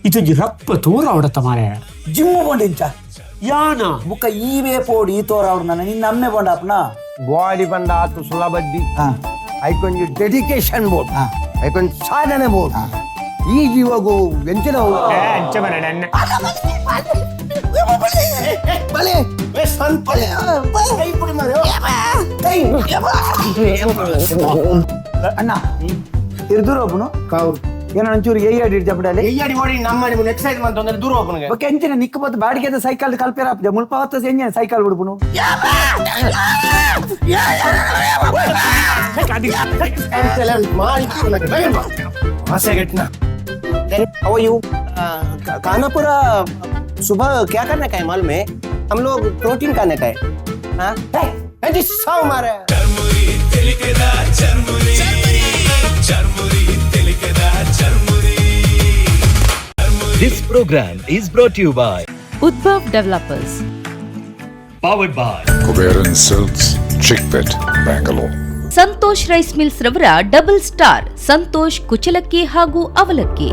ಇದೊಂಜಿ ರಪ್ಪ ತೋರಾವಡತ್ತ ಮಾರೆ. ಜಿಮ್ಮು ಪೋಂಡಿಂಚ? ಯಾನ. ಬುಕ್ಕ ಈವೇ ಪೋಡಿ ತೋರಾವ್ರು ನನ್ನ ನಿನ್ನ ಅಮ್ಮೆ ಪೋಂಡ ಅಪ್ನ. ಬಾಡಿ ಬಂದ ಆತು ಸುಲಭದ್ದಿ. ಹಾ. ಐಕೊಂಜಿ ಡೆಡಿಕೇಶನ್ ಬೋರ್ಡ್. ಹಾ. ಐಕೊಂಜಿ ಸಾಧನೆ ಬೋರ್ಡ್. ಈ ಜೀವಗು ಎಂಚಿನ? ಅಂಚ ಬರಡ ಅಣ್ಣ. ಅಣ್ಣ, ಇರ್ ದೂರ ಒಬ್ಬನು ಏನೋ ಒಂಚೂರು ಏ ಆಡಿ ಜಪಡಲ್ಲಿ. ಎಯ್ಯಾಡಿ ಓಡಿ ನಮ್ಮ ಎಕ್ಸೈಸ್ ಮಂತ್ ದೂರ ಹೋಗ್ಬನಿಗೆ. ಬೊಕ್ಕ ಎಂಚಿನ ನಿಕ್ಕ ಬತ್ತು ಬಾಡಿಗೆ ಸೈಕಲ್ ಕಲ್ಪೇರ ಆಪ್ಜ ಮುಲ್ಪ ಹೊತ್ತ ಎಂಜಿನ ಸೈಕಲ್ ಬಿಡ್ಬುನು. How are you? खाना पूरा सुबह क्या करने का है मालूम है? हम लोग प्रोटीन खाने का है। हाँ? जी साव मारे। This program is brought to you by Udbhav Developers. Powered by Kuberan Silks, Chickpet, Bangalore. Santosh rice mills ರವರ ಡಬಲ್ ಸ್ಟಾರ್ ಸಂತೋಷ್ ಕುಚಲಕ್ಕಿ ಹಾಗೂ ಅವಲಕ್ಕಿ.